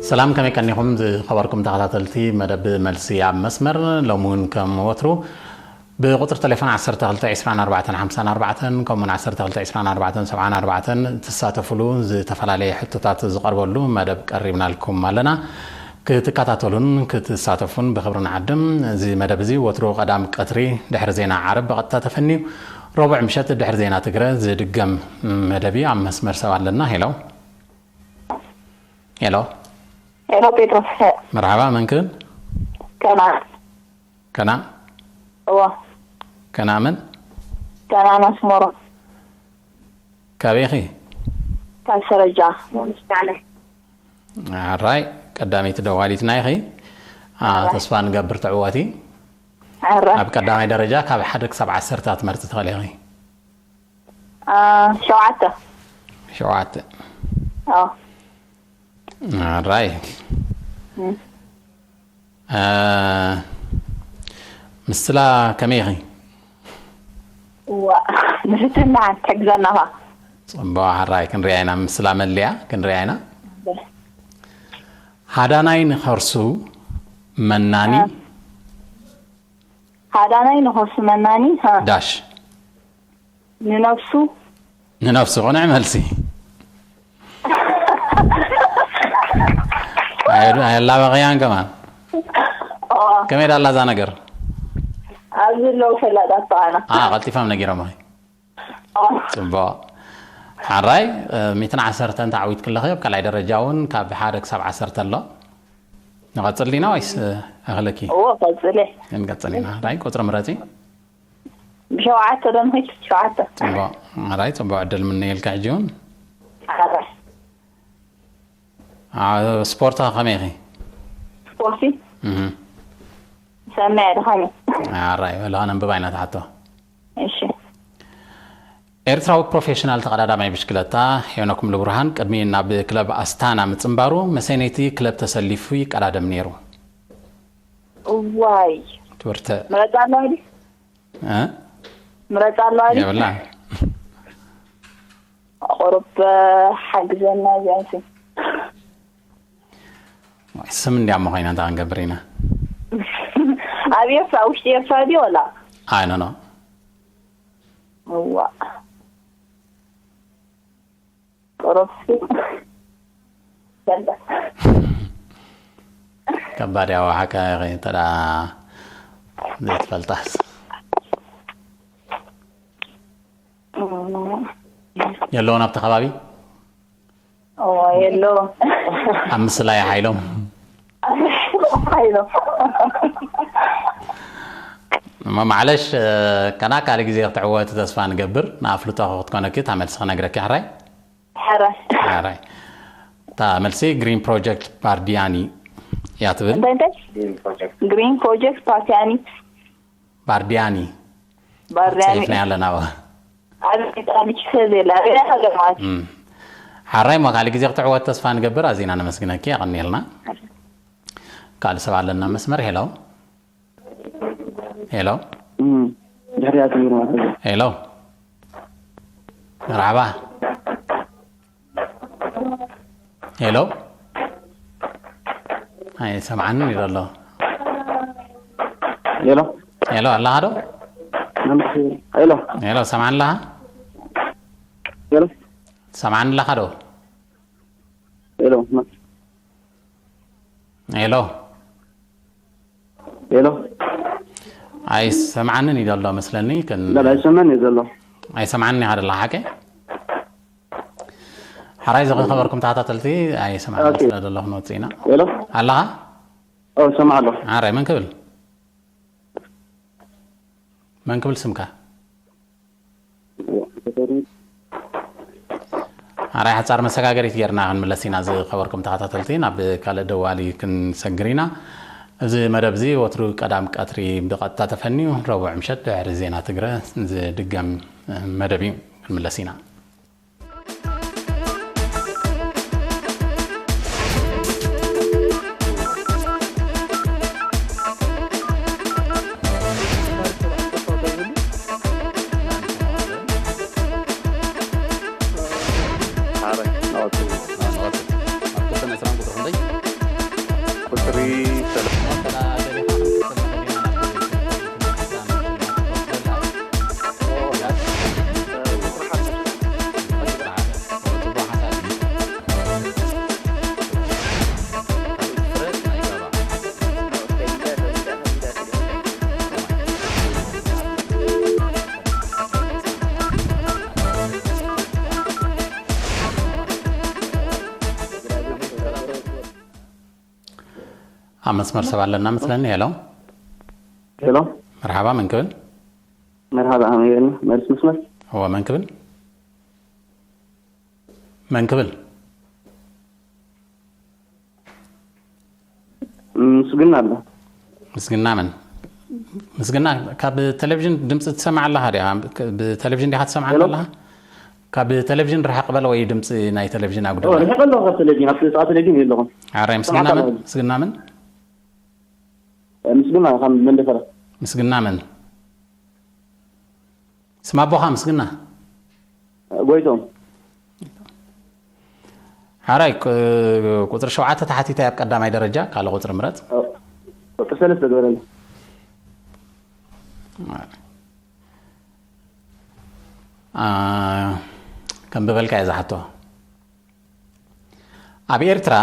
ሰላም፣ ከመይ ቀኒኹም ዝኸበርኩም ተኸታተልቲ መደብ መልሲ ኣብ መስመር? ሎሚ እውን ከም ወትሩ ብቁፅሪ ቴሌፎን ዓሰርተ ክልተ ዕስራን ኣርባዕተን ሓምሳን ኣርባዕተን ከምኡውን ዓሰርተ ክልተ ዕስራን ኣርባዕተን ሰብዓን ኣርባዕተን ትሳተፉሉ ዝተፈላለየ ሕቶታት ዝቐርበሉ መደብ ቀሪብናልኩም ኣለና። ክትከታተሉን ክትሳተፉን ብኽብሪ ንዓድም። እዚ መደብ እዚ ወትሩ ቀዳም ቀትሪ ድሕሪ ዜና ዓረብ ብቐጥታ ተፈንዩ፣ ረቡዕ ምሸት ድሕሪ ዜና ትግረ ዝድገም መደብ እዩ። ኣብ መስመር ሰብ ኣለና። ሄሎ። ሄሎ። ሄሎ ጴጥሮስ። መርሓባ፣ መን ክብል? ከና ከና እዋ ከና መን? ከና ናስሞሮ ካበይ ኢኺ? ካብ ሰረጃ። ኣራይ፣ ቀዳመይቲ ደዋሊትና ኢኺ። አ፣ ተስፋ ንገብር ትዕወቲ። ኣራ ኣብ ቀዳማይ ደረጃ ካብ ሓደ ክሳብ ዓሰርተ ትመርፂ ትኽእሊ ኢኺ። አ፣ ሸውዓተ። ሸውዓተ። ኣዎ። ኣራይ። እም። አ፣ ምስላ ከመይ ኢኺ? እዋ ንፍትና ትሕግዘና ኻ። ፅቡቅ፣ ሕራይ ክንሪኣ ኢና። ምስላ መሊኣ ክንሪኣ ኢና። ሃዳናይ ንኸርሱ መናኒ። ሃዳናይ ንኸርሱ መናኒ። ሃ። ዳሽ። ንነብሱ ንነብሱ ቅኑዕ መልሲ። ኣየላበቕያን ከማን። ኦ፣ ከመይ ዳላ እዛ ነገር? ኣብዚ ኣለዉ ፈላጣት በዓና። አ፣ ቀልጢፎም ነጊሮም። ፅቡቅ። ሓራይ፣ ሚትን ዓሰርተን ተዓዊት ክለኺ ኣብ ካልኣይ ደረጃ እውን ካብ ሓደ ክሳብ ዓሰርተ ኣሎ። ንቐፅል ዲና ወይስ ኣኽለኪ? እዎ፣ ቀፅለ። ክንቀፅል ኢና። ራይ ቁፅሪ ምረፂ። ብሸውዓተ ዶ ንኺድ? ሸውዓተ። ፅቡቅ። ራይ ፅቡቅ ዕድል ምነየልካ ሕጂ እውን። ሓራይ። አ፣ ስፖርት ከመይ ኢኺ? ስፖርቲ እህ። ሰናይ ድኻሚ። ኣራይ፣ በል ነንብባ ኢና ትሓቶ። እሺ። ኤርትራዊ ፕሮፌሽናል ተቐዳዳማይ ብሽክለታ ሄኖክ ሙሉብርሃን ቅድሚ ናብ ክለብ ኣስታና ምጽንባሩ መሰነይቲ ክለብ ተሰሊፉ ይቀዳደም ነይሩ። እዋይ። ትምህርተ ምረጻ ኣለዋ ድዩ? እ? ምረጻ ኣለዋ ድዩ? የብላን። ቁሩብ ሓግዘና እዚኣንሲ። ስም እንዲያ እሞ ኮይና እንታይ ክንገብር ኢና? ኣብ ኤርትራ፣ ውሽጢ ኤርትራ ድዩ ወላ? ኣይ፣ ኖ፣ ኖ። እዋ። ቁሩብ ሲ-፣ በለ። ከባድ ያው ሓካ እንተ ደኣ ዘይትፈልጣስ። እም፣ የለውን ኣብቲ ከባቢ? እዋ፣ የለውን። ኣብ ምስላ ይሓይሎም። ሓይሎም። እሞ ማዕለሽ፣ ከና ካልእ ግዜ ክትዕወቲ ተስፋ ንገብር። ንኣፍልጦ ክትኮነኪ እታ መልሲ ክነግረኪ ሕራይ? ሕራይ። ሕራይ። እታ መልሲ ግሪን ፕሮጀክት ባርዲያኒ እያ ትብል። እንታይ፣ እንታይ? ግሪን ፕሮጀክት ፓርቲያኒ። ባርዲያኒ። ባርዲያኒ። ጽሒፍና ኣለና። ኣብ ኢጣሊ ኪሰ ዘላ። ኣብ ኢጣሊ ሃገር ማለት። እም። ሓራይ እሞ ካልእ ግዜ ክትዕወት ተስፋ ንገብር። ኣዚና ነመስግነኪ። የቐንየልና። ካልእ ሰብ ኣለና መስመር። ሄሎ። ሄሎ። እም፣ ድሕሪኣ ትብሉ ማለት እዩ። ሄሎ። መርሓባ። ሄሎ። ኣይሰምዓንን ኢሉ ኣሎ። ሄሎ። ሄሎ፣ ኣለኻ ዶ? ሄሎ። ሄሎ፣ ሰምዓኒ ኣለኻ? ሄሎ። ሰምዓኒ ኣለኻ ዶ? ሄሎ። ሄሎ። ሄሎ። ኣይሰምዓንን እዩ ዘሎ መስለኒ። ክን-፣ لا لا ኣይሰማን እዩ ዘሎ። ኣይሰምዓንን ኢኻ ደላ ሓቀ? ሓራይ ዝኸበርኩም ተኸታተልቲ ኣይሰምዓንን ኦኬ። ስለ ዘሎ ክንወፅእ ኢና። ሄሎ። ኣለኻ? ኦ ሰማዕ ኣሎ። ሓራይ መን ክብል? መን ክብል ስምካ? ሓራይ ሓጻር መሰጋገሪት ጌርና ክንምለስ ኢና። ዝኸበርኩም ተኸታተልቲ ናብ ካልእ ደዋሊ ክንሰግር ኢና። እዚ መደብ እዚ ወትሩ ቀዳም ቀትሪ ብቐጥታ ተፈንዩ ረቡዕ ምሸት ድሕሪ ዜና ትግረ ዝድገም መደብ እዩ። ክንምለስ ኢና። ቁጽሪ ሰለስተ። ኣብ መስመር ሰብ ኣለና መስለኒ። ሄሎ። ሄሎ። መርሓባ፣ መን ክብል? መርሓባ፣ ኣሜን። መልስ መስመር። እወ፣ መን ክብል? መን ክብል? ምስግና ኣሎ። ምስግና መን? ምስግና፣ ካብ ቴሌቪዥን ድምፂ ትሰምዕ ኣለኻ ዲኻ? ብቴሌቪዥን ዲኻ ትሰምዓና ሄሎ? ኣለኻ? ካብ ቴሌቪዥን ርሓቕ በል ወይ ድምፂ ናይ ቴሌቪዥን ኣጉድል። ርሕቕ ኣለኹ ካብ ቴሌቪዥን፣ ኣብቲ ሰዓት ቴሌቪዥን የለኹም። ኣራይ፣ ምስግና መን? ምስግና መን? ምስግና ካብ መንደፈራ። ምስግና መን? ስም ኣቦኻ ምስግና? ጎይቶም። ሓራይ፣ ቁ-፣ ቁጽሪ ሸውዓተ ተሓቲተ ኣብ ቀዳማይ ደረጃ፣ ካልእ ቁጽሪ ምረጽ። ቁጽሪ ሰለስተ ግበረኒ። አ፣ ከም ዝበልካ እየ ዝሓቶ። ኣብ ኤርትራ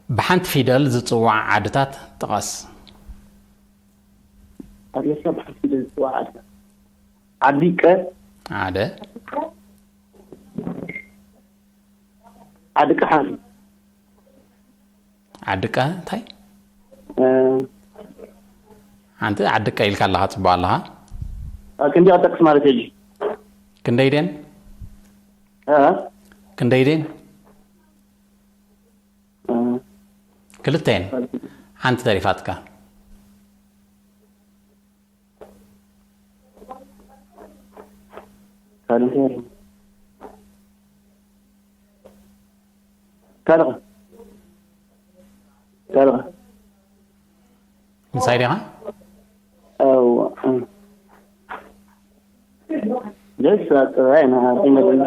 ብሓንቲ ፊደል ዝጽዋዕ ዓድታት ጥቐስ። ኣብ ኤርትራ ብሓንቲ ፊደል ዝጽዋዕ ዓድታት። ዓዲ ቀ። ሓደ። ዓዲ ቀ ሓንቲ። ዓዲ ቀ እንታይ? እ። ሓንቲ ዓዲ ቀ ኢልካ ኣለኻ፣ ጽቡቕ ኣለኻ። አ፣ ክንደይ ክጠቅስ ማለት እዩ? ክንደይ ደን? እ? ክንደይ ደን? እ። ክልተ እየን። ሓንቲ ተሪፋትካ። ካልእ እንታይ ኣሎ? ካልእ ኸ? ካልእ ኸ? ምሳይ ዲኻ? እዋ፣ እ። ደስ ኣጥራይ ና፣ ርሒና ዘለና።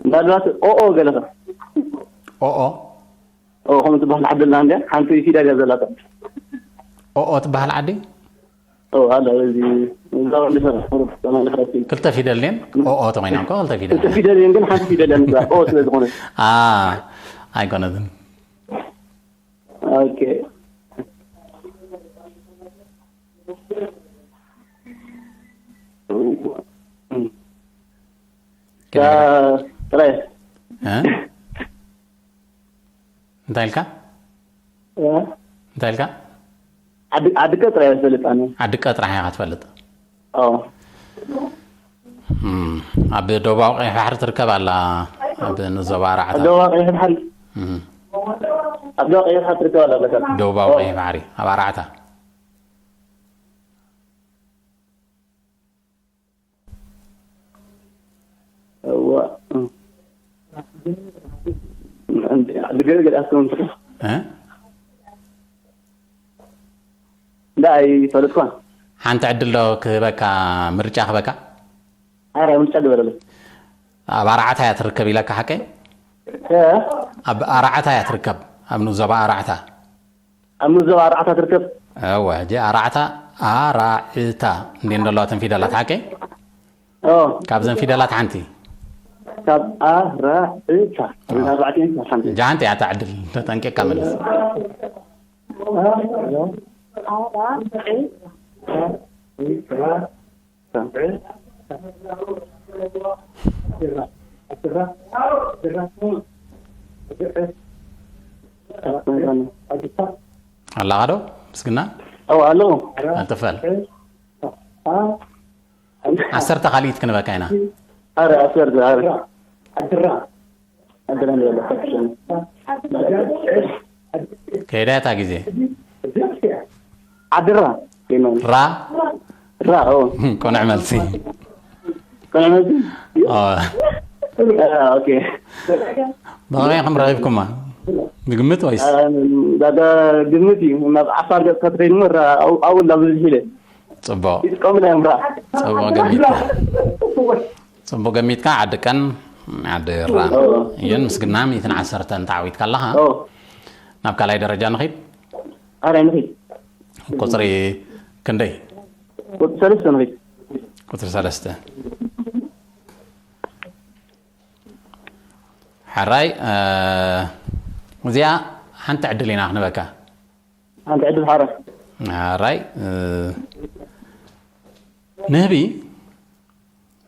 ምናልባት ኦኦ ገለ ኸ? ኦኦ? ኦ፣ ከምኡ ትበሃል ዓዲ ኣላ እንድያ፣ ሓንቲ ፊደል እያ ዘላታ። ኦኦ ትበሃል ዓዲ? ኦ፣ ኣላ፣ በዚ፣ እዛ ወዲ ሰራ፣ ቁሩብ ተመልኸቲ። ክልተ ፊደል ድየን? ኦኦ ተኾይና እኮ ክልተ ፊደል። ክልተ ፊደል እየን፣ ግን ሓንቲ ፊደል እያ ምስላ፣ ኦ ስለ ዝኾነ። አ፣ ኣይኮነትን። ኦኬ። ጥራይ። እ? እንታይ ኢልካ? እ? እንታይ ኢልካ? ዓዲ፣ ዓዲ ቀ ጥራይ እፈልጥ ኣነ። ዓዲ ቀ ጥራሕ ኢኻ ትፈልጥ? ኦ። እም፣ ኣብ ደቡባዊ ቀይሕ ባሕሪ ትርከብ ኣላ፣ ኣብ ንዞባ ኣርባዕተ። ኣብ ደቡባዊ ቀይሕ ባሕሪ? እም። ኣብ ደቡባዊ ቀይሕ ባሕሪ ትርከብ ኣላ በታ። ደቡባዊ ኦ። ቀይሕ ባሕሪ፣ ኣብ ኣርባዕተ። እዋ። እም። እንዴ፣ ዓዲ ገለ ገለ ኣትከውን ትኽእል? እ? እንዳ ኣይፈለጥኳን። ሓንቲ ዕድል ዶ ክህበካ፣ ምርጫ ክህበካ? ኣረ፣ ምርጫ ግበረለይ። ኣብ ኣርዓታ እያ ትርከብ ኢለካ ሓቀይ? እ? ኣብ ኣርዓታ እያ ትርከብ፣ ኣብ ንዞባ ኣርዓታ። ኣብ ንዞባ ኣርዓታ ትርከብ? እወ፣ ሕጂ ኣርዓታ፣ ኣራዕታ እንዴ እንደለዋ እተን ፊደላት ሓቀይ? ኦ። ካብዘን ፊደላት ሓንቲ። ካብ ኣራዕታ። ኦ። ኣርባዕቲኤን ሓንቲ። ሕጂ ሓንቲ እያ እታ ዕድል፣ ተጠንቂቕካ መልስ። ኣለኻ ዶ ምስግና? ኦ፣ ኣለኹ። ቀልጥፍ በል። ዓሰርተ ካልኢት ክንበካ ኢና። ኣረ፣ ዓሰርተ፣ ኣረ። ዓድራ። ዓድራ ንበላ። ከይዳ እታ ግዜ። ዓድራ። ራ? ራ፣ ኦ። ቅኑዕ መልሲ። ቅኑዕ መልሲ? ኦ። አ፣ ኦኬ። ብኸመይ ኢኹም ረኺብኩማ? ብግምት ወይስ? አ፣ ዳዳ ግምት እዩ። ናብ ዓፋር ገጽካ ትኸይድ እሞ ራ፣ ኣው-፣ ኣውላ ብዙሕ ኢለ። ጽቡቕ። ይጥቀሙላ እዮም ራ። ጽቡቕ ገሚትካ። ጽቡቕ ገሚትካ። ዓዲ ቀን፣ ዓዲ ራ። ኦ። እየን ምስግና ሚእትን ዓሰርተን ተዓዊትካ ኣለኻ። ኦ። ናብ ካልኣይ ደረጃ ንኺድ። ኣረ ንኺድ። ቁፅሪ ክንደይ? ቁፅሪ ሰለስተ ንኺድ። ቁፅሪ ሰለስተ። ሕራይ፣ እዚኣ ሓንቲ ዕድል ኢና ክንበካ። ሓንቲ ዕድል ሓረ። ሕራይ፣ ንህቢ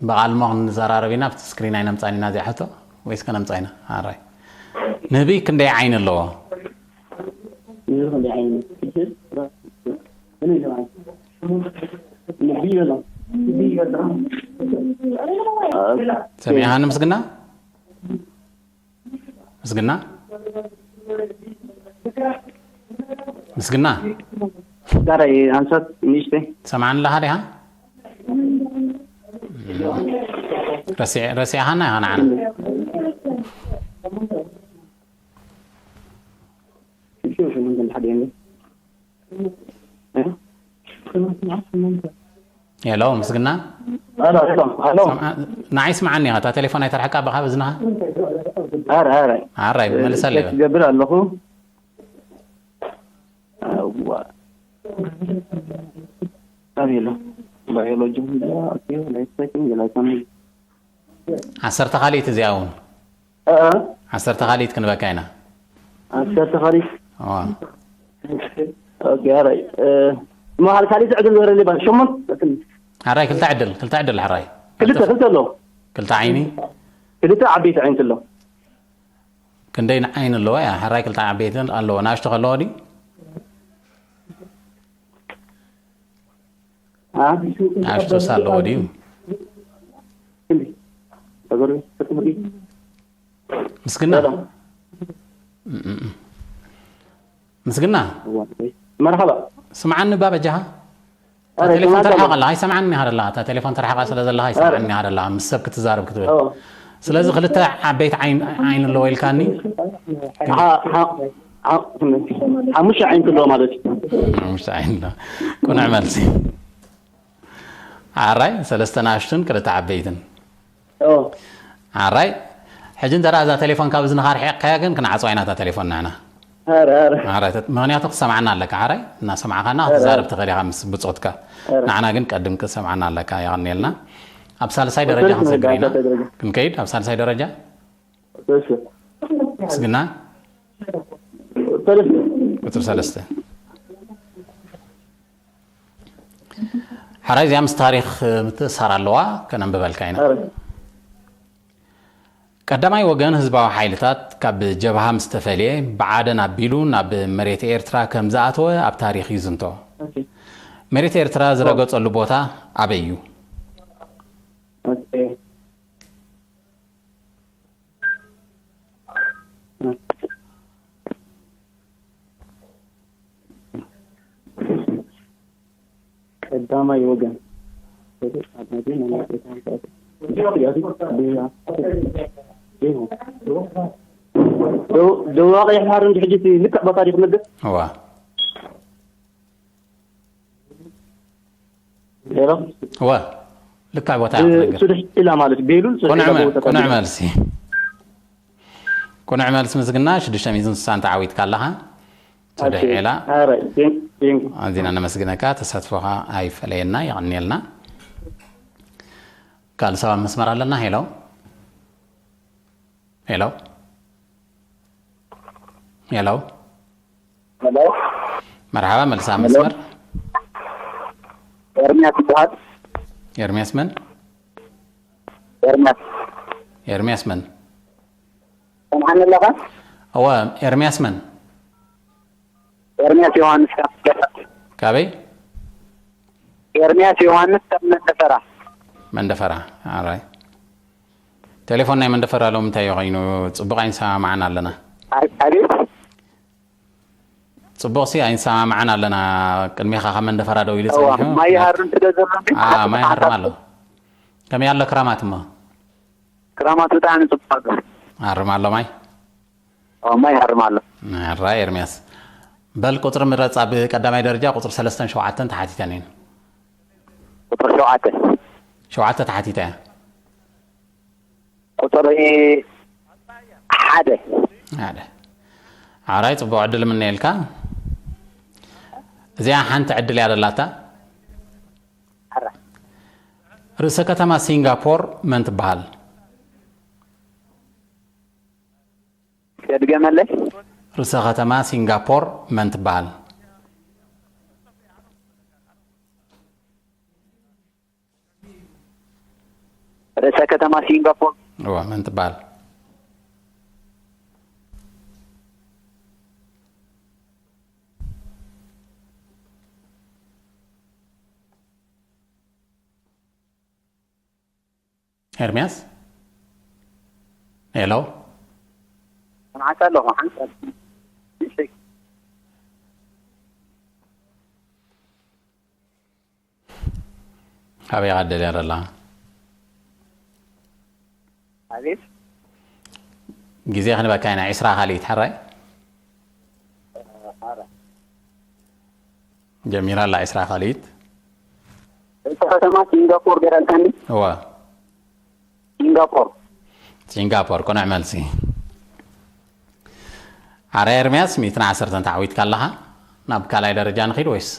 ብቓል እሞ ክንዘራረብ ኢና። ኣብቲ ስክሪን ኣይነምፃን ኢና እዚኣ ሕቶ፣ ወይስ ከነምፃ ኢና? ሕራይ፣ ንህቢ ክንደይ ዓይኒ ኣለዎ? ንህቢ ክንደይ ዓይኒ? ሰሚዕኻኒ ምስግና? ምስግና? ምስግና? ጋራይ ኣንሳት ንእሽተይ። ሰማዕኒ ኣለኻ ዲኻ? ረሲዕ-፣ ረሲዕኻና ኢኻ ንዓና። ሄሎ፣ ምስግና? ሄሎ፣ ሄሎ፣ ሄሎ። ሰምዓ-፣ ንዓይ ስምዓኒ ኢኻ፣ እታ ቴሌፎን ኣይተርሕቃ ብኻ ብዝንኻ? ኣረ፣ ኣረ። ኣራይ፣ መልሰለይ በል። ክገብር ኣለኹ። እዋ። ኣበይ ኣሎ? ባዮሎጂ፣ ኦኬ፣ ላይፍ ሳይክል፣ ላይፍ ሳይክል። ዓሰርተ ካልኢት እዚኣ እውን። እ፣ እ። ዓሰርተ ካልኢት ክንበካ ኢና። ዓሰርተ ካልኢት። እዋ። ኦኬ፣ ኣራይ። እ፣ መሃል ካልኢት ዕድል ዝበረለይ ባል ሸሞንተ። ሕራይ ክልተ ዕድል፣ ክልተ ዕድል ሕራይ። ክልተ፣ ክልተ ኣሎ። ክልተ ዓይኒ። ክልተ ዓበይቲ ዓይንቲ ኣሎ። ክንደይ ዓይኒ ኣለዎ? ያ፣ ሕራይ ክልተ ዓበይቲ ኣለዎ። ናሽቶ ከለዎ ድዩ? አ? ናሽቶስ ኣለዎ ድዩ? ክንዲ። ተገሩ፣ ተገሩ። ምስግና? ሄሎ። ምስግና? መርሓባ። ስምዓኒ እባ በጃኻ? እታ ኣረ፣ ቴሌፎን ስምዓካ ተርሓቕ ኣሎ። ኣላ፣ ኣይሰምዓኒ ኢኻ ደላ። እታ ቴሌፎን ተርሓቓ ስለ ዘለኻ ኣይሰምዓኒ ኢኻ ደላ። ምስ ሰብ ክትዛረብ ክትብል። ኦ። ስለዚ ክልተ ዓበይቲ ዓይን-፣ ዓይኒ ኣለዎ ኢልካኒ? ሓ-፣ ሓ-፣ ሓ-፣ ሓሙሽተ ዓይንቲ ኣለዎ ማለት እዩ። ሓሙሽተ ዓይኒ ኣለዎ። ቅኑዕ መልሲ። ኣራይ፣ ሰለስተ ናሽቱን ክልተ ዓበይትን። ኦ። ኣራይ፣ ሕጂ እንተ ደኣ እዛ ቴሌፎን ካብ እዝንኻ ርሒቕካያ ግን ክንዓጽዋ ኢና እታ ቴሌፎን ንሕና። ኣረ፣ ኣረ። ኣራይ፣ ተት-፣ ምኽንያቱ ክትሰምዓና ኣለካ። ኣራይ፣ እናሰማዕኻና ኣረ፣ ክትዛረብ ኣረ። ትኽእል ኢኻ ምስ ብጾትካ። ኣረ። ንዓና ግን ቀድም ክትሰምዓና ኣለካ። የቐንየልና። ኣብ ሳልሳይ ደረጃ ወሰንት ክንሰግር ኢና። ሳልሳይ ደረጃ። ክንከይድ ኣብ ሳልሳይ ደረጃ። እሺ። ምስግና ሰለስተ። ቁጽሪ ሰለስተ። ሕራይ እዚኣ ምስ ታሪኽ ምትእሳር ኣለዋ፣ ከነንብበልካ ኢና። ኣረ። ቀዳማይ ወገን ህዝባዊ ሓይልታት ካብ ጀብሃ ምስ ተፈልየ፣ ብዓደን ኣቢሉ ናብ መሬት ኤርትራ ከም ዝኣተወ ኣብ ታሪኽ ይዝንቶ። ኦኬ። መሬት ኤርትራ ዝረገጸሉ ቦታ ኣበይ እዩ? ኦኬ። ቀዳማይ ወገን። ደው-፣ ደው ዋቂ ይሓር እንዲ ሕጂ እቲ ልክዕ ቦታ ዲኹ ነገር? እዋ። ሄሎ? እዋ። ልክዕ ቦታ ኢኻ ትነግር። ጽድሕ ኢላ ማለት ቤሉል ጽድሕ ቅኑዕ ኢላ መ-፣ ቦታ ቅኑዕ ተባሂሉ። መልሲ። ቅኑዕ መልሲ ምስግና፣ ሽዱሽተ ሚእትን ስሳን ተዓዊትካ ኣለኻ። ጽድሕ ኦኬ። ኢላ። ኣረ፣ ቴንክ-፣ ቴንክ። ኣዚና ነመስግነካ፣ ተሳትፎኻ ኣይፈለየና፣ የቐንየልና። ካልእ ሰብ ኣብ መስመር ኣለና። ሄሎ። ሄሎ። ሄሎ። ሄሎ። መርሓባ፣ መልሳ መስመር። ኤርሚያስ ይበሃል። ኤርሚያስ መን? ኤርሚያስ። ኤርሚያስ መን? ሰምዓኒ ኣለኻ? እወ፣ ኤርሚያስ መን? ኤርሚያስ ዮሃንስ ካብ መንደፈራ። ካበይ? ኤርሚያስ ዮሃንስ ካብ መንደፈራ። መንደፈራ። ኣራይ። ቴሌፎን ናይ መንደፈራ ሎም እንታይ ኮይኑ ጽቡቕ ኣይንሰማማዕን ኣለና። ኣይ-፣ ኣቤት። ጽቡቕ ሲ ኣይንሰማማዕን ኣለና። ቅድሚኻ ካብ መንደፈራ ደው ኢሉ እዋ፣ ጸኒሑ። ማይ ይሃርም ስለ ዘሎ እንዲ፣ አ፣ ማይ ሃርም ኣሎ። ከመይ ኣሎ ክራማት እሞ? ክራማት ብጣዕሚ ጽቡቕ ኣሎ። ሃርም ኣሎ ማይ? እዋ፣ ማይ ይሃርም ኣሎ። ኣራይ ኤርሚያስ። በል ቁጽሪ ምረጽ። ኣብ ቀዳማይ ደረጃ ቁጽሪ ሰለስተን ሸውዓተን ተሓቲተን እየን። ቁጽሪ ሸውዓተ። ሸውዓተ ተሓቲታ እያ። ቁጽሪ ሓደ። ሓደ። ሓራይ፣ ጽቡቕ ዕድል ምነየልካ። እዚኣ ሓንቲ ዕድል እያ ደላታ። ሓራይ። ርእሰ ከተማ ሲንጋፖር መን ትበሃል? ከድገመለይ። ርእሰ ከተማ ሲንጋፖር መን ትበሃል? ርእሰ ከተማ ሲንጋፖር። እዋ፣ መን ትበሃል? ኤርሚያስ? ሄሎ? ሰምዓካ ኣለኹ። ሓንሳብ ኣበይ ኢኻ ደልያ ደላ? ኣቤት። ግዜ ክንበካ ኢና፣ ዒስራ ካልኢት፣ ሕራይ? ጀሚራ ኣላ፣ ዒስራ ካልኢት። ርእሰ ከተማ ሲንጋፖር ገይራልካኒ? እዋ። ሲንጋፖር። ሲንጋፖር፣ ቅኑዕ መልሲ። ኣረ ኤርሚያስ፣ ሚእትን ዓሰርተን ተዓዊትካ ኣለኻ። ናብ ካልኣይ ደረጃ ንኺድ ወይስ?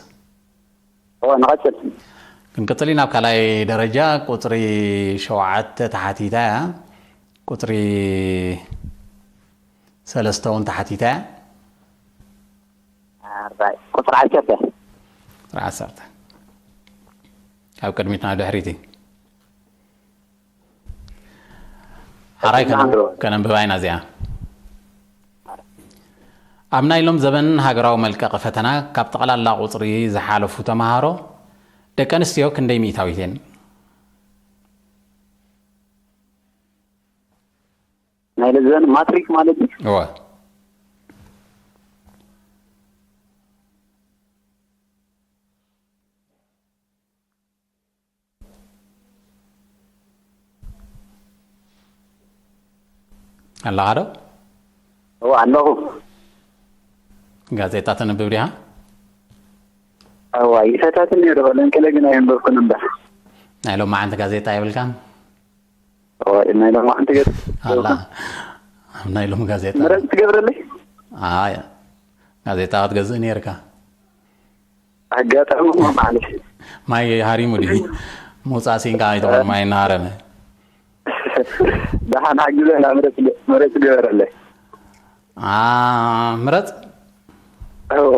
እዋ፣ ንቐጽል። ክንቅጽል ኢና። ናብ ካልኣይ ደረጃ ቁጽሪ ሸውዓተ ተሓቲታ እያ። ቁጽሪ ሰለስተ እውን ተሓቲታ እያ። ኣርባይ። ቁጽሪ ዓሰርተ። ቁጽሪ ዓሰርተ። ካብ ቅድሚት ናብ ድሕሪት እዩ። ሓራይ ከነ-፣ ከነንብባ ኢና እዚኣ። ኣብ ናይ ሎም ዘበን ሃገራዊ መልቀቂ ፈተና ካብ ጠቕላላ ቁጽሪ ዝሓለፉ ተምሃሮ ደቂ ኣንስትዮ ክንደይ ሚእታዊት እየን? ናይ ሎም ዘበን ማትሪክ ማለት እዩ። እወ። ኣለኻ ዶ? እወ ኣለኹ። ጋዜጣ ተንብብ ዲኻ? እዋ ይፈታትኒ ነይሩ፣ ለንቅለ ግን ኣየንበብኩን እምበር። ናይ ሎማዓንቲ ጋዜጣ የብልካን? እዋ ናይ ሎማዓንቲ ገጽ ኣላ። ኣብ ናይ ሎም ጋዜጣ። ምረጽ ትገብረለይ? ኣይ፣ ጋዜጣ ክትገዝእ ነይርካ። ኣጋጣሚ እሞ ማለት እዩ። ማይ ሃሪሙ ድዩ? ምውጻእ ሲንካ ኣይትኾን፣ ማይ እናሃረመ። ደሓን ሓግዘና፣ ምረጽ ገ-፣ ምረጽ ገበረለይ። ኣ፣ ምረጽ። እዎ።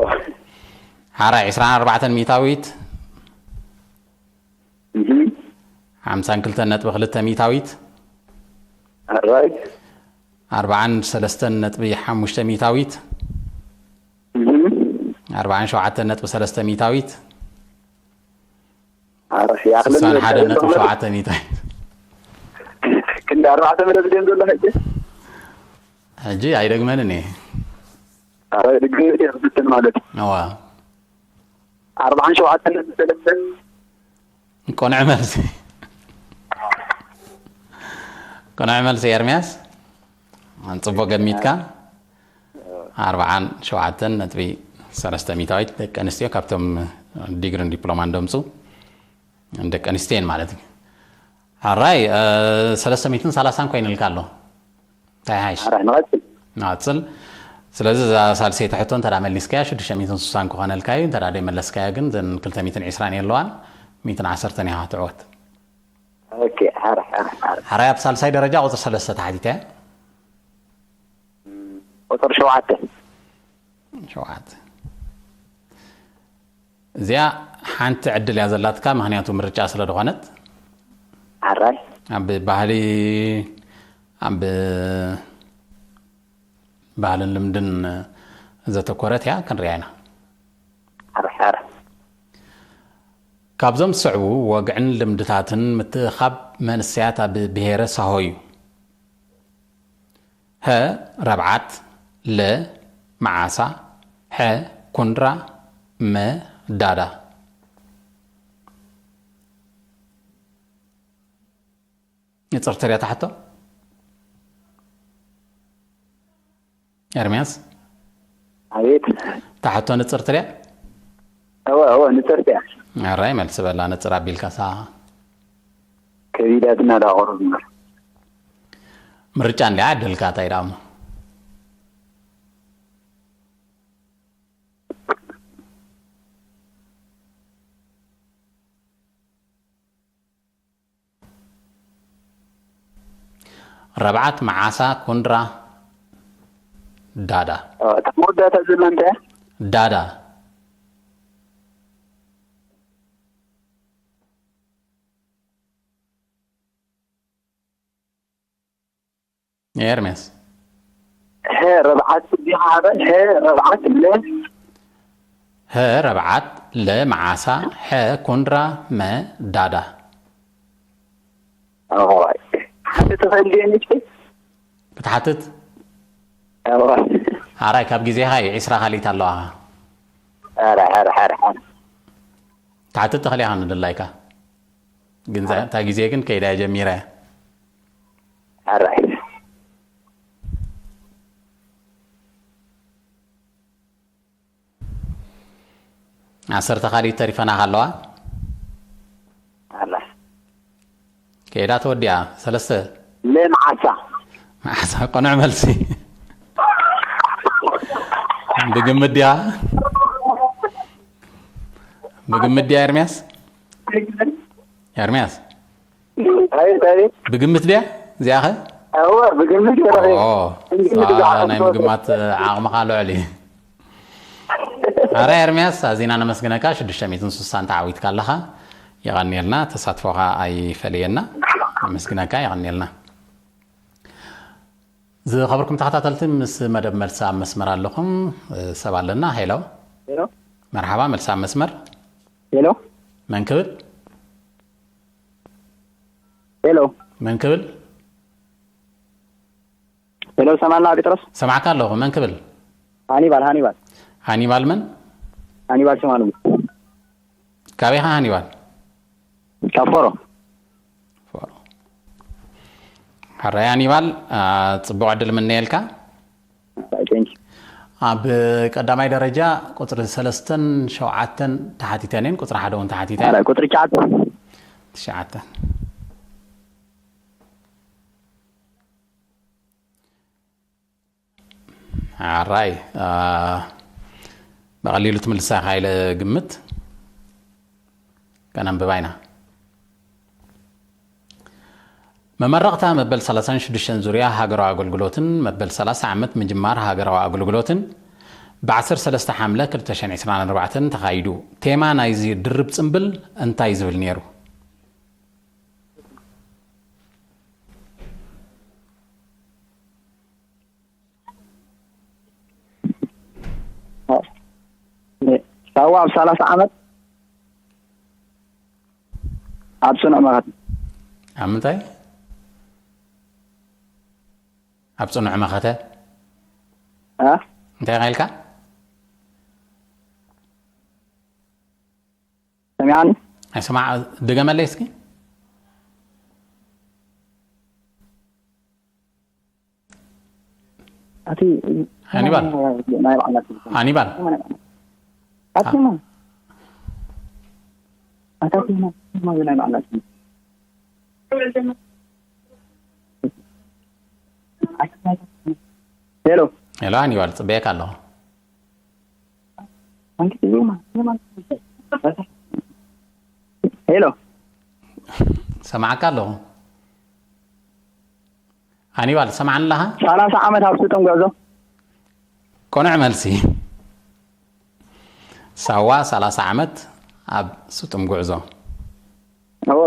ሓራይ ዕስራን ኣርባዕተን ሚእታዊት። እህ። ሓምሳን ክልተን ነጥቢ ክልተ ሚእታዊት። ኣራይ። ኣርባዓን ሰለስተን ነጥቢ ሓሙሽተ ሚእታዊት። እህ። ኣርባዓን ሸውዓተን ነጥቢ ሰለስተ ሚእታዊት። ኣረ፣ ያኽልን ስሳን ሓደ ነጥቢ ዘካይድ ሸውዓተ ሚእታዊት። ክንዲ ኣርባዕተ ምረጽ ድዮም ዘሎ ሕጂ? ሕጂ ኣይደግመንን እየ። ኣረ፣ ድግምት እየ ዝፍትን ማለት እዩ። እዋ። ኣርባዓን ሸውዓተን ነጥቢ ሰለስተ። ቅኑዕ መልሲ። ቅኑዕ መልሲ ኤርሚያስ። ጽቡቕ ገሚትካ። ኣርባዓን ሸውዓተን ነጥቢ ሰለስተ ሚእታዊት ደቂ ኣንስትዮ ካብቶም ዲግሪን ዲፕሎማን ደምጹ ደቂ ኣንስትዮ እየን ማለት እዩ። ሕራይ፣ እ፣ ሰለስተ ሚእትን ሰላሳን ኮይንልካ ኣሎ። እንታይ ይሓይሽ? ኣረ፣ ንቐጽል። ንቐጽል። ስለዚ እዛ ሳልሰይቲ ሕቶ እንተ ደኣ መሊስካያ ሽዱሽተ ሚእትን ስሳን ክኾነልካ እዩ። እንተ ደኣ ደይመለስካያ ግን እዘን ክልተ ሚእትን ዕስራን የለዋን፣ ሚእትን ዓሰርተን ኢኻ ክትዕወት። ኦኬ፣ ኣረ፣ ኣረ፣ ኣረ። ሕራይ፣ ኣብ ሳልሳይ ደረጃ ቁጽሪ ሰለስተ ተሓቲተ እያ። ቁጽሪ ሸውዓተ። ሸውዓተ። እዚኣ ሓንቲ ዕድል እያ ዘላትካ፣ ምኽንያቱ ምርጫ ስለ ዝኾነት። ኣራይ። ኣብ ባህሊ፣ ኣብ ባህልን ልምድን ዘተኮረት እያ፣ ክንሪኣ ኢና። ኣረ፣ ኣረ። ካብዞም ዝስዕቡ ወግዕን ልምድታትን ምትእኻብ መንእሰያት ኣብ ብሄረ ሳሆ እዩ። ሀ፣ ረብዓት፣ ለ፣ መዓሳ፣ ሐ፣ ኩንድራ፣ መ፣ ዳዳ። ንጽርቲ ድያ እታ ሕቶ? ኤርምያስ? ኣቤት። እታ ሕቶ ንጽርቲ ድያ? እወ፣ እወ፣ ንጽርቲ እያ። ኣራይ፣ መልሲ በላ፣ ንጽር ኣቢልካ ሳ። ከቢዳትና ዳ ቁሩብ እምበር። ምርጫ እንድያ ዓደልካ፣ እንታይ ደኣ እሞ? ረብዓት፣ መዓሳ፣ ኩንድራ፣ ዳዳ። እታ መወዳእታ ዘላ እንታይ እያ? ዳዳ። ኤርሜስ። ሀ ረብዓት ዲኻ? ሀ ረብዓት ለ ሀ ረብዓት፣ ለ መዓሳ፣ ሐ ኩንድራ፣ መ ዳዳ። ሓንቲ ትኽእል ድየ ንእሽተይ? ክትሓትት እዋ። ሓራይ ካብ ግዜኻ እዩ ዒስራ ካልኢት ኣለዋኻ። ኧረ፣ ኧረ፣ ኧረ፣ ኧረ። ክትሓትት ትኽእል ኢኻ ንድላይካ። ግን እዛ- እታ ግዜ ግን ከይዳ እየ ጀሚረ እየ። ኧረ። ዓሰርተ ካልኢት ተሪፈናኻ ኣለዋ። ኣላ። ከይዳ ተወዲኣ። ሰለስተ። ለመዓሳ። መዓሳ። ቅኑዕ መልሲ። ብግምት ድያ? ብግምት ድያ ኤርሚያስ? ኤርሚያስ? ኣይ ኣይ ብግምት ድያ? እዚኣኸ? ኣዎ ብግምት ይረኸ ኦ፣ እንግዲህ እዛ ብዛዕባ ናይ ትወስድ- ምግማት ዓቕምኻ ልዑል እዩ። ኣረ ኤርሚያስ ኣዚና ነመስግነካ። ሽዱሽተ ሚእትን ስሳን ተዓዊትካ ኣለኻ። የቐንየልና። ተሳትፎኻ ኣይፈለየና። ነመስግነካ። የቐንየልና። ዝኸበርኩም ተኸታተልቲ ምስ መደብ መልሲ ኣብ መስመር ኣለኹም። ሰብ ኣለና። ሄሎ። ሄሎ መርሓባ። መልሲ ኣብ መስመር። ሄሎ መን ክብል? ሄሎ መን ክብል? ሄሎ ሰማና ጴጥሮስ ሰማዕካ ኣለኹ። መን ክብል? ሃኒባል ሃኒባል ሃኒባል መን? ሃኒባል ሽማኑ ካበይኻ ሃኒባል? ካብ ፎሮ ሕራይ ሃኒባል፣ አ፣ ጽቡቕ ዕድል ምነየልካ። ቴንክ ኣብ ቀዳማይ ደረጃ ቁጽሪ ሰለስተን ሸውዓተን ተሓቲተን እየን። ቁጽሪ ሓደ እውን ተሓቲተ እየ። ቁፅሪ ቻት ትሽዓተ። ኣራይ፣ አ፣ ብቐሊሉ ትምልሳ ኢኻ ኢለ ግምት። ከነንብባ ኢና። መመረቕታ መበል ሰላሳን ሽዱሽተን ዙርያ ሃገራዊ ኣገልግሎትን መበል ሰላሳ ዓመት ምጅማር ሃገራዊ ኣገልግሎትን ብ ዓሰርተ ሰለስተ ሓምለ ክልተ ሽሕን ዕስራን ኣርባዕተን ተኻይዱ። ቴማ ናይዚ ድርብ ጽምብል እንታይ ዝብል ነይሩ? ሳዋ ኣብ ሰላሳ ዓመት ኣብ ፅኑዕ መኸተ ኣብ ምንታይ? ኣብ ጽኑዕ መኸተ? እ? እንታይ ኢልካ? ሰሚዓኒ? ኣይሰማዕ፣ ድገመለይ እስኪ። ኣቲ ሃኒባል። ናይ ባዕላት ሃኒባል። ኣቲማ ኣታቲማ ናይ ባዕላት ሄሎ ሄሎ ሃኒባል፣ ጽበየካ ኣለኹ። ሄሎ ሰማዕካ ኣለኹ። ሃኒባል፣ ሰማዕኒ ኣለኻ? ሰላሳ ዓመት ኣብ ስልጠን ጉዕዞ ቅኑዕ መልሲ። ሳዋ ሰላሳ ዓመት ኣብ ስጡም ጉዕዞ። እወ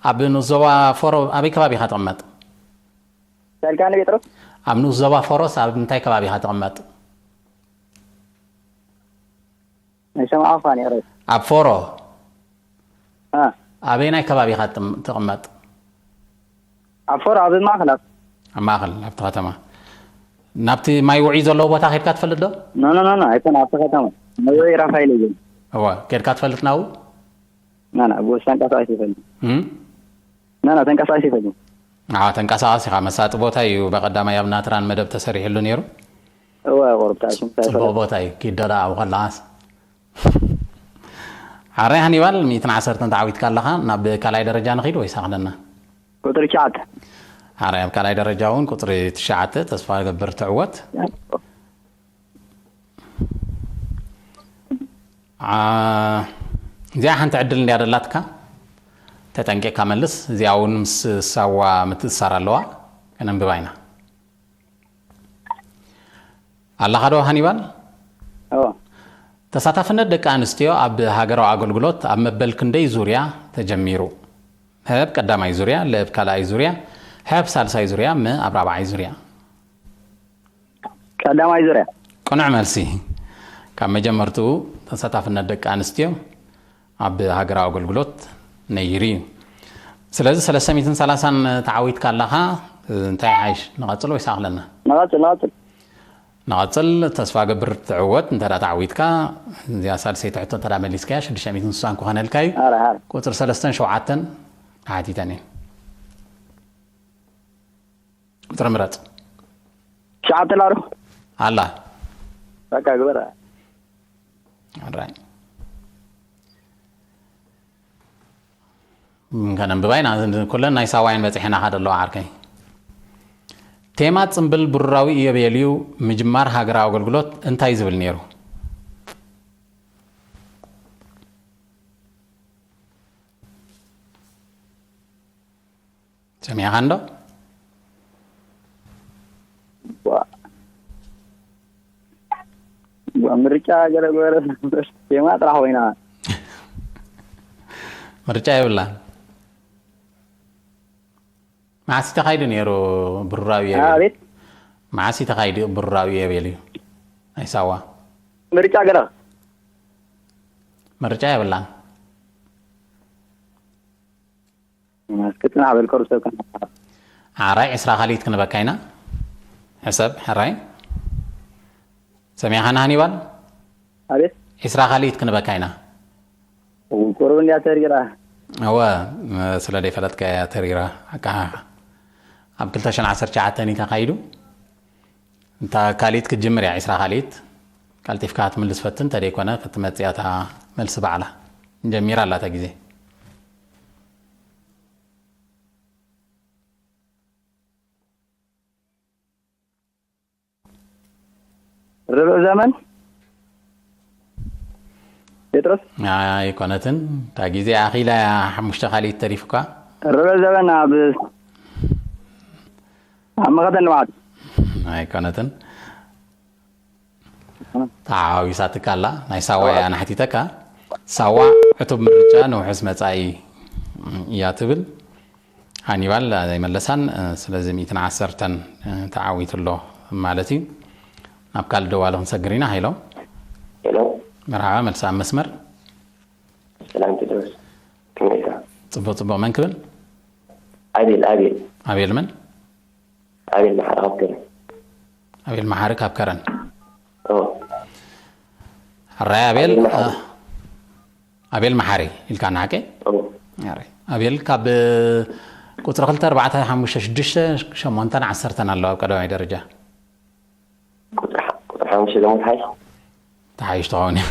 ኣብ ንኡስ ዞባ ፎሮ ኣበይ ከባቢ ኢኻ ትቕመጥ? ሰልካኒ ጴጥሮስ ኣብ ንኡስ ዞባ ፎሮስ ኣብ እንታይ ከባቢ ኢኻ ትቕመጥ? ናይ ሰማዓ ኳን ይቕረብ ኣብ ፎሮ እ ኣበይ ናይ ከባቢ ኢኻ ትም- ትቕመጥ? ኣብ ፎሮ ኣብ ማእኸል ኣብ ኣብ ማእኸል ኣብቲ ከተማ ናብቲ ማይ ውዒ ዘለዎ ቦታ ከድካ ትፈልጥ ዶ? ኖ ኖ ኖ ኖ ኣይኮነ ኣብቲ ከተማ መወይ ራፋኤል እዩ እወ ከድካ ትፈልጥ ናብኡ? ና ና ብወሳን ቀሳቀስ ይፈልጥ እም? ና ና ተንቀሳቀስ ይፈልጥ ኣዎ ተንቀሳቐስ ኢኻ። መሳጢ ቦታ እዩ። በቐዳማይ ኣብ ናትራን መደብ ተሰሪሕሉ ነይሩ። እወ ቁርብታ ሽምታ ጽቡቕ ቦታ እዩ። ኪድ ዶ ደኣ ኣብኡ ከለኻስ ሓራይ ሃኒባል ሚእትን ዓሰርተን ተዓዊትካ ኣለኻ። ናብ ካልኣይ ደረጃ ንኺድ ወይስ ኣኽለና? ቁፅሪ ትሽዓተ ሓራይ ኣብ ካልኣይ ደረጃ እውን ቁፅሪ ትሽዓተ ተስፋ ገብር ትዕወት። ዓ- እዚኣ ሓንቲ ዕድል እንድያ ደላትካ። ተጠንቂቕካ መልስ። እዚኣ እውን ምስ ሳዋ ምትእስሳር ኣለዋ። ከነንብባ ኢና። ኣለኻ ዶ ሃኒባል? እዎ። ተሳታፍነት ደቂ ኣንስትዮ ኣብ ሃገራዊ ኣገልግሎት ኣብ መበል ክንደይ ዙርያ ተጀሚሩ? ህብ ቀዳማይ ዙርያ፣ ለብ ካልኣይ ዙርያ፣ ሕብ ሳልሳይ ዙርያ፣ መ ኣብ ራብዓይ ዙርያ። ቀዳማይ ዙርያ። ቅኑዕ መልሲ። ካብ መጀመርትኡ ተሳታፍነት ደቂ ኣንስትዮ ኣብ ሃገራዊ ኣገልግሎት ነይሩ እዩ። ስለዚ ሰለስተ ሚእትን ሰላሳን ተዓዊትካ ኣለኻ። እንታይ ሓይሽ ንቐጽል ወይስ ኣኽለና? ንቐጽል ንቐጽል። ንቐጽል። ተስፋ ገብር ትዕወት እንተ ደኣ ተዓዊትካ። እዚኣ ሳልሰይቲ ሕቶ እንተ ደኣ መሊስካያ ሽዱሽተ ሚእትን ስሳን ክኾነልካ እዩ። ኣረ ኣረ። ቁጽሪ ሰለስተን ሸውዓተን ተሓቲተን እየን። ቁጽሪ ምረጽ። ትሽዓተ ላሩ። ኣላ። በቃ ግበራ። ኣራይ። ከነንብባ ኢና። ኩለን ናይ ሳዋይን በጺሐና ኻ ደለዋ ዓርከይ። ቴማ ጽምብል ብሩራዊ ኢዮቤልዩ ምጅማር ሃገራዊ ኣገልግሎት እንታይ ዝብል ነይሩ? ሰሚዕኻ እንዶ? ዋ። ዋ፣ ምርጫ ገለ ገለ ቴማ ጥራሕ ኮይና። ምርጫ የብላን። መዓስ እዩ ተኻይዱ ነይሩ ብሩራዊ ኢዮቤልዩ? ኣቤት። መዓስ እዩ ተኻይዱ ብሩራዊ ኢዮቤልዩ? ናይ ሳዋ። ምርጫ ገለ። ምርጫ የብላን። እስኪ ጽናሕ በል፣ ከሩ ሰብ ከን-፣ ዓራይ ዕስራ ካልኢት ክንበካ ኢና። ሕሰብ፣ ሕራይ። ሰሚዕኻና ሃኒባል? ኣቤት። ዕስራ ካልኢት ክንበካ ኢና። ቁሩብ እንድያ ተሪራ። እወ፣ ስለ ዘይፈለጥካ እያ ተሪራ። ኣካሓኻ። ኣብ ክልተ ሽሕን ዓሰርተ ትሽዓተን እዩ ተኻይዱ። እንታ ካልኢት ክትጅምር እያ፣ ዕስራ ካልኢት። ቀልጢፍካ ክትምልስ ፈትን፣ እንተደይኮነ ክትመጽእ እያ እታ መልሲ ባዕላ። ጀሚራ ኣላ እታ ግዜ። ርብዕ ዘመን ጴጥሮስ? ኣይኮነትን። እታ ግዜ ኣኺላ እያ፣ ሓሙሽተ ካልኢት ተሪፉካ። ርብዕ ዘመን ኣብ፣ ኣብ መኸተ ንባዕት። ኣይኮነትን። ተሓዋዊሳትካ ኣላ። ናይ ሳዋ እያ ናሕቲተካ። ሳዋ ዕቱብ ምርጫ ንውሑስ መጻኢ እያ ትብል። ሃኒባል ኣይመለሳን፣ ስለዚ ሚእትን ዓሰርተን ተዓዊቱ ኣሎ ማለት እዩ። ናብ ካልእ ደዋሊ ክንሰግር ኢና። ሃይሎ። ሄሎ። መርሓባ፣ መልሲ ኣብ መስመር። ሰላም ቴድሮስ፣ ከመይ ኢኻ? ጽቡቕ፣ ጽቡቕ። መን ክብል? ኣቤል፣ ኣቤል። ኣቤል መን? ኣቤል መሓሪ ካብ ከረን። ኣቤል መሓሪ ካብ ከረን። ኦ። ሕራይ ኣቤል፣ ኣቤል መሓሪ። እ፣ ኣቤል መሓሪ ኢልካ ንሓቂ? ኦ። ሕራይ። ኣቤል ካብ ቁጽሪ ክልተ፣ ኣርባዕተ፣ ሓሙሽተ፣ ሽዱሽተ፣ ሸሞንተን ዓሰርተን ኣለዋ ኣብ ቀዳማይ ደረጃ። ቁጽሪ ሓ-፣ ቁጽሪ ሓሙሽተ ደሞ ተሓይሽ? ተሓይሽ ትኸውን እያ።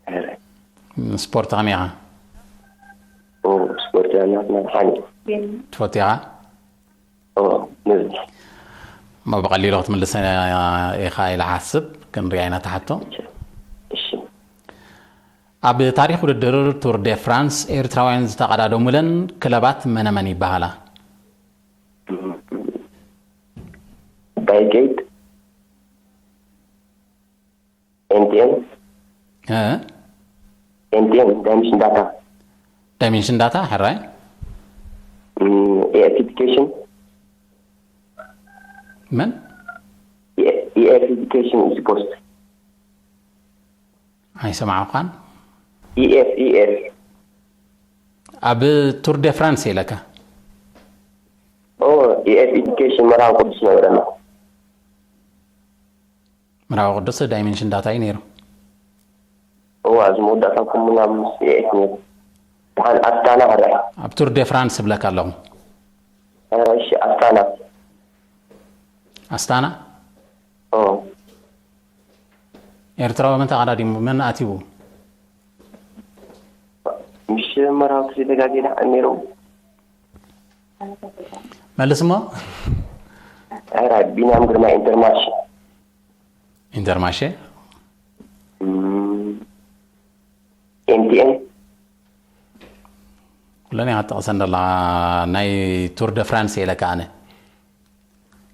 ሕራይ። ስፖርት ከመይ ኢኻ? ኦ፣ ስፖርት ናትና ሓኒ። ትፈቱ ኢኻ? ኦ፣ ንብል። እሞ ብቐሊሉ ክትምልስ ኢኻ ኢለ ሓስብ፣ ክንሪኣ ኢና እታ ሕቶ። እሺ። ኣብ ታሪኽ ውድድር ቱር ደ ፍራንስ ኤርትራውያን ዝተቐዳደሙለን ክለባት መነመን ይበሃላ? ባይጌት፣ ኤምቲኤን፣ እ? ኤምቲኤን፣ ዳይሜንሽን ዳታ። ዳይሜንሽን ዳታ፣ ሕራይ። እም፣ ኢኤፍ ኤዱኬሽን። መን? ኢኤፍ ኤዱኬሽን ኢዝ ፖስት። ኣይሰማዕኳን። ኢኤፍ፣ ኢኤፍ። ኣብ ቱር ደ ፍራንስ ኢለካ። ኦ፣ ኢኤፍ ኤዱኬሽን መርሃዊ ቅዱስ ነበረና። መርሃዊ ቅዱስ ዳይሜንሽን ዳታ እዩ ነይሩ። እዋ፣ እዚ መወዳእታ ኩምና ምስ ኢኤፍ ነይሩ። ደሓን ኣስታና ሕራይ። ኣብ ቱር ደ ፍራንስ እብለካ ኣለኹ። ሕራይ፣ እሺ፣ ኣስታና። ኣስታና? ኦ። ኤርትራዊ መን ተቐዳዲሙ? መን ኣትይዎ? ምስ መርሃዊ ተዘይተጋጌና ነይሮም። መልስ እሞ። ሕራይ፣ ቢንያም ግርማይ ኢንተርማርሽ። ኢንተርማርሼ? እም፣ ኤምቲኤን። ሎኒ ክትጠቕሰን ደላ ናይ ቱር ደ ፍራንስ ኢለካ ኣነ።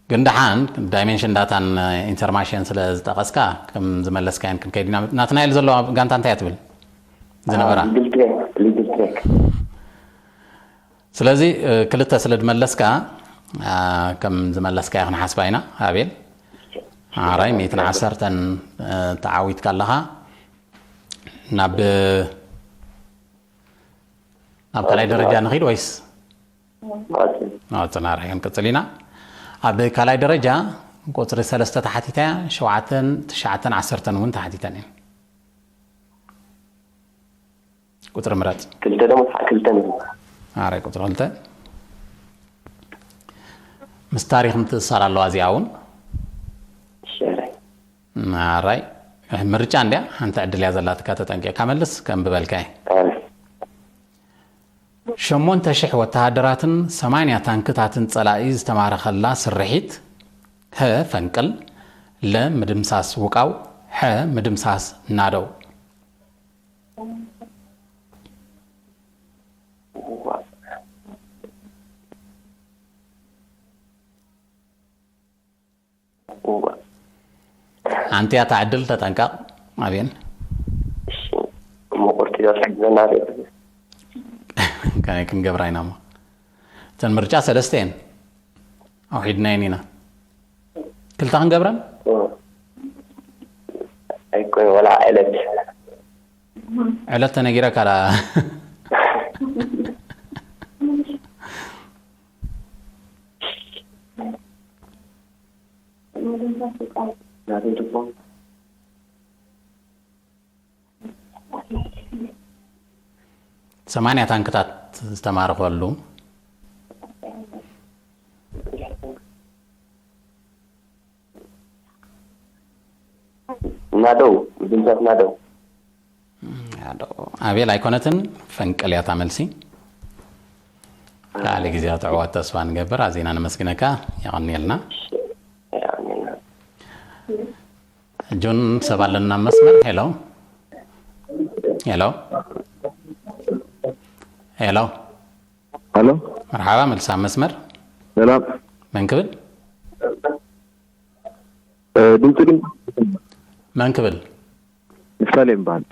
ግን ደሓን ዳይሜንሽን ዳታን ኢንተርማሽን ስለ ዝጠቐስካ ከም ዝመለስካየን ክንከይድ ኢና። ናትናኤል ዘለዋ ጋንታ እንታይ እያ ትብል ዝነበራ? ሊድል ትሬክ፣ ሊድል ትሬክ። ስለዚ እ፣ ክልተ ስለ ዝመለስካ እ፣ ከም ዝመለስካ ክንሓስባ ኢና። ኣቤል፣ ሓራይ ሚእትን ዓሰርተን እ፣ ተዓዊትካ ኣለኻ። ናብ ናብ ካልኣይ ደረጃ ንኺድ ወይስ ማለት እዩ። ኣዎ፣ ጽናር ክንቅጽል ኢና። ኣብ ካልኣይ ደረጃ ቁጽሪ ሰለስተ ተሓቲታ፣ ሸውዓተን ትሽዓተን ዓሰርተን እውን ተሓቲተን እየን። ቁጽሪ ምረጽ። ክልተ ደሞ ተሓ ክልተ ነው። ኣራይ ቁጽሪ ክልተ ምስ ታሪኽ ምትእሳር ኣለዋ እዚኣ እውን። ሸረ ኣራይ ምርጫ እንድያ ሓንቲ ዕድል እያ ዘላትካ፣ ተጠንቂቕካ መልስ። ከም ብበልካይ ኣረ ሸሞንተ ሽሕ ወተሃደራትን ሰማንያ ታንክታትን ጸላኢ ዝተማረኸላ ስርሒት፣ ሀ ፈንቅል፣ ለ ምድምሳስ ውቃው፣ ሐ ምድምሳስ ናደው። ሓንቲ እያ እታ ዕድል፣ ተጠንቀቕ። ኣቤን እሞ ቁርጢ ዶ ትሕግዘና ዶ? ከመይ ክንገብራ ኢና እሞ? እተን ምርጫ ሰለስተ እየን፣ ኣውሒድናየን ኢና። ክልተ ክንገብረን? ኣይኮን ወላ ዕለት ዕለት ተነጊረካ ዳ ናተይ ትኾን ሰማንያ ታንክታት ዝተማረኸሉ ናደው ምድምሳስ ናደው ኣቤል ኣይኮነትን፣ ፈንቅል እያ እታ መልሲ። ካልእ ግዜ ትዕወት ተስፋ ንገብር። ኣዚና ነመስግነካ፣ የቐንየልና። ጆን ሰብ ኣለና ኣብ መስመር። ሄሎ ሄሎ ሄሎ ሄሎ መርሓባ፣ መልሳ ኣብ መስመር። ሰላም መን ክብል? እ፣ ድምፂ ግን መን ክብል? ንፍታሌም ይበሃል።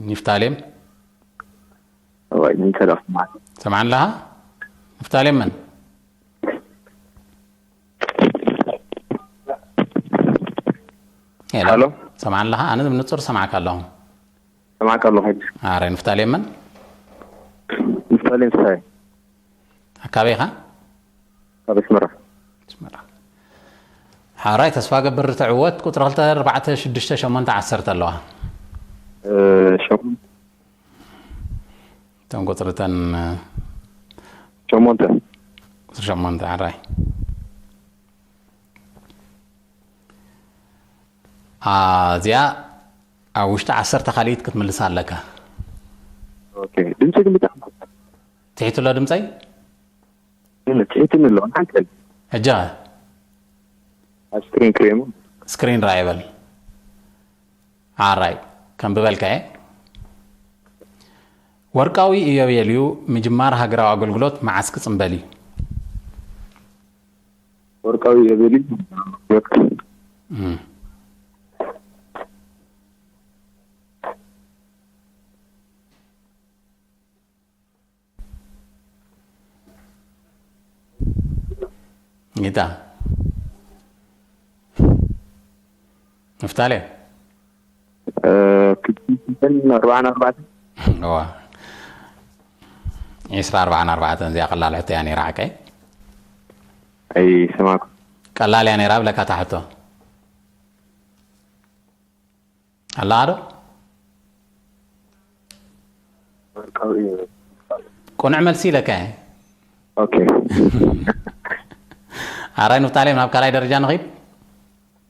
ንፍታሌም እዋይ ንሰላም ማለት ሰምዓን ኣለኻ? ንፍታሌም መን? ሄሎ ሄሎ። ሰምዓን ኣለኻ? ኣነ ብንጹር ሰማዕካ ኣለኹ። ሰማዕካ ኣለኹ ሕጂ። ኣረ ንፍታሌም መን? ንፍታሌም ሳይ ኣካበይኻ? ካብ ኣስመራ ኣስመራ። ሓራይ ተስፋ ገብር ትዕወት። ቁፅሪ ክልተ ኣርባዕተ ሽዱሽተ ሸሞንተ ዓሰርተ ኣለዋ። እ፣ ሸሞንተ እቶም ቁፅርተን ሸሞንተ ቁፅሪ ሸሞንተ ሓራይ እዚኣ ኣብ ውሽጢ ዓሰርተ ካልኢት ክትምልሳ ኣለካ። ኦኬ። ድምፂ ግን ብጣዕሚ ትሒትሎ ድምፀይ ግን ትሒትኒ ኣሎ ሓንቀል ሕጂ ኣብ ስክሪን ክሬሙ ስክሪን ራይ በል። ሓራይ ከም ብበልካየ ወርቃዊ ኢዮቤልዩ ምጅማር ሃገራዊ ኣገልግሎት መዓስ ክፅምበል እዩ? ወርቃዊ የቤሊ ወርቅ እም። ጌታ ንፍታሌ እ፣ ክልተን ኣርባዓን ኣርባዕተን እዋ ዒስራ ኣርባዓን ኣርባዕተን እዚኣ ቀላል ሕቶ እያ ነይራ ሓቀይ ኣይሰማኩ ቀላል እያ ነይራ ብለካ እታ ሕቶ ኣለኻ ዶ ወርቃዊ ቁኑዕ መልሲ ኢለካ እየ ኦኬ ኣራይ ንፍታሌም ናብ ካልኣይ ደረጃ ንኺድ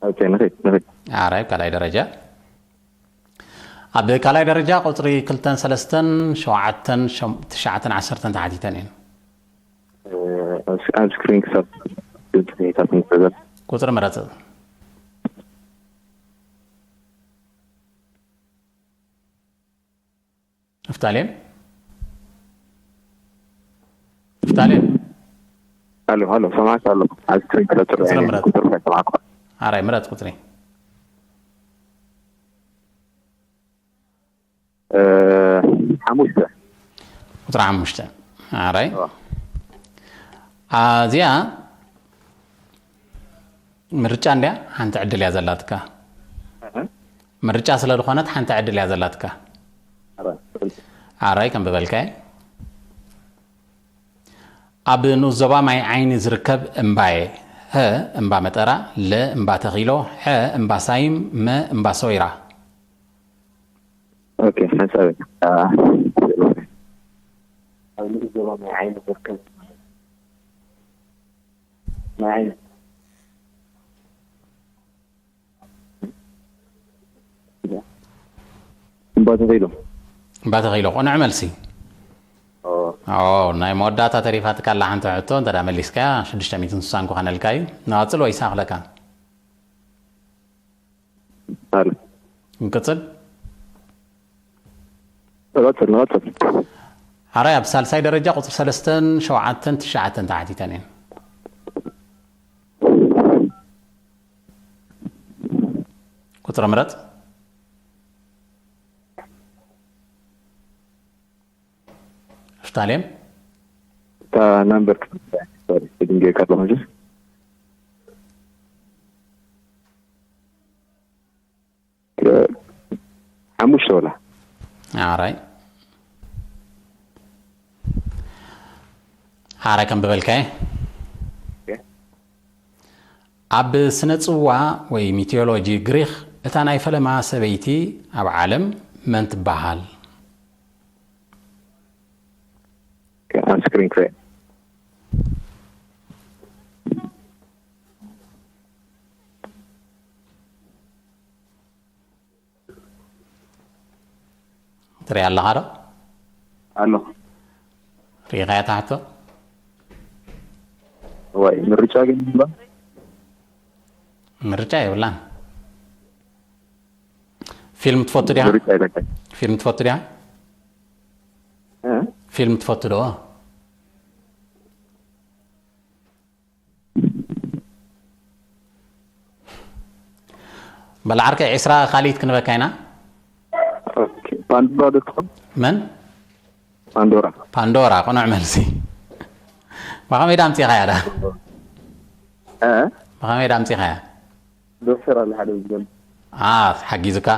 ኦኬ ንኺድ ንኺድ ኣራይ ካልኣይ ደረጃ ኣብ ካልኣይ ደረጃ ቁፅሪ ክልተን ሰለስተን ሸውዓተን ሸም- ትሽዓተን ዓሰርተን ተሓቲተን እየን ኣብ ስክሪን ክሳብ ድምፂ ታት ንዘር ቁፅሪ ምረፅ ንፍታሌም ኣሎ ኣሎ፣ ሰማዕካ ኣሎ። ኣብ ስክሪን ክለጥር ቁጽሪ ምረጥ። ቁጥር ከይሰማዕኩ። ኣራይ ምረጥ ቁጽሪ። እ፣ ሓሙሽተ። ቁጽሪ ሓሙሽተ። ኣራይ። እዋ። ኣዚኣ ምርጫ እንድያ፣ ሓንቲ ዕድል እያ ዘላትካ። እህ። ምርጫ ስለ ዝኾነት ሓንቲ ዕድል እያ ዘላትካ። ኣራይ። ኣራይ ከም ዝበልካይ። ኣብ ንኡስ ዞባ ማይ ዓይኒ ዝርከብ እምባየ። ሀ እምባ መጠራ፣ ለ እምባ ተኺሎ፣ ሐ እምባ ሳይም፣ መ እምባ ሶይራ። ኦኬ፣ ሓንሳብ። አ፣ ኣብ ንኡስ ዞባ ማይ ዓይኒ ዝርከብ ማይ ዓይኒ። እምባ ተኺሎ። እምባ ተኺሎ፣ ቅኑዕ መልሲ። ኦ። ኦ፣ ናይ መወዳእታ ተሪፋትካ ኣላ ሓንቲ ሕቶ፣ እንተ ደኣ መሊስካያ፣ ሽዱሽተ ሚእትን ስሳን ክኾነልካ እዩ። ንቐጽል ወይስ ኣኽለካ? ኣለ። ንቅጽል? ንቐጽል፣ ንቐጽል። ሓራይ ኣብ ሳልሳይ ደረጃ ቁጽሪ ሰለስተን ሸውዓተን ትሽዓተን ተሓቲተን እየን። ቁጽሪ ምረጽ። ስታልየም? እታ ናምበር ክትምልሳ፣ ሶሪ፣ ትድንገየካ ኣለኹ እንጂ። ሓሙሽተ ወላ? ኣራይ። ኣራይ ከም ዝበልካየ። ኦኬ። ኣብ ስነ ጽዋ ወይ ሚቲዮሎጂ ግሪኽ እታ ናይ ፈለማ ሰበይቲ ኣብ ዓለም መን ትበሃል? ኦኬ፣ ኣብ ስክሪን ክሪኣ። ትሪኣ ኣለኻ ዶ? ኣለኹ። ሪኢኻያ እታ ሕቶ? ወይ፣ ምርጫ ግን ይብላ? ምርጫ የብላን። ፊልም ትፈቱ ዲኻ? ምርጫ የብላን። ፊልም ትፈቱ ዲኻ? እ? ፊልም ትፈቱ ዶ? በል ዓርከይ ዒስራ ካልኢት ክንበካ ኢና። ኦኬ። ፓንዶራ ዶ ትኾን? መን? ፓንዶራ። ፓንዶራ፣ ቅኑዕ መልሲ። ብኸመይ ዳ ኣምጺኻያ ዳ? እ? ብኸመይ ዳ ኣምጺኻያ? ዶክተር ኣለ ሓደ ዝብል። አ፣ ሓጊዙካ?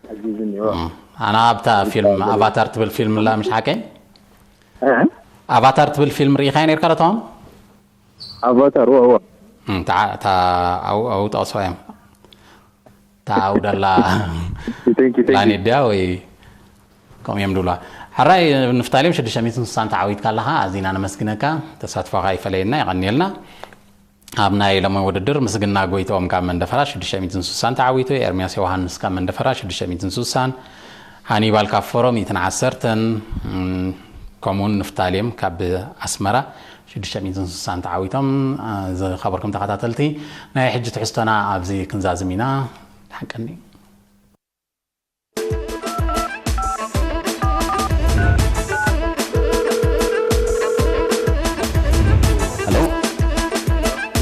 ሓጊዙኒ፣ እዋ። እም። ኣና ኣብታ ፊልም ኣለ። ኣቫታር ትብል ፊልም ኣላ፣ ምሽ ሓቀይ? እ? ኣቫታር ትብል ፊልም ርኢኻያ ነይርካ ዶ ትኾን? ኣቫታር፣ እዋ፣ እዋ። እም፣ እታ፣ እታ ኣው-፣ ኣው ጠቕሶ እዮም። እታ ኣው ደላ Thank you, thank you. ፕላኔት ድያ ወይ ከምኡ እዮም ድብሉዋ። ሕራይ ንፍታሌም ሽዱሽተ ሚእትን ስሳን ተዓዊትካ ኣለኻ። ኣዚና ነመስግነካ። ተሳትፎኻ ይፈለየና፣ የቐንየልና። ኣብ ናይ ሎሚ ውድድር ምስግና ጎይትኦም ካብ መንደፈራ ሽዱሽተ ሚእትን ስሳን ተዓዊቱ፣ ኤርምያስ ዮሃንስ ካብ መንደፈራ ሽዱሽተ ሚእትን ስሳን፣ ሃኒባል ካብ ፎሮ ሚእትን ዓሰርተን፣ እም፣ ከምኡውን ንፍታሌም ካብ ኣስመራ ሽዱሽተ ሚእትን ስሳን ተዓዊቶም። አ፣ ዝኸበርኩም ተኸታተልቲ፣ ናይ ሕጂ ትሕዝቶና ኣብዚ ክንዛዝም ኢና። ሓቀኒ። ሃሎ፣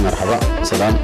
መርሓባ፣ ሰላም።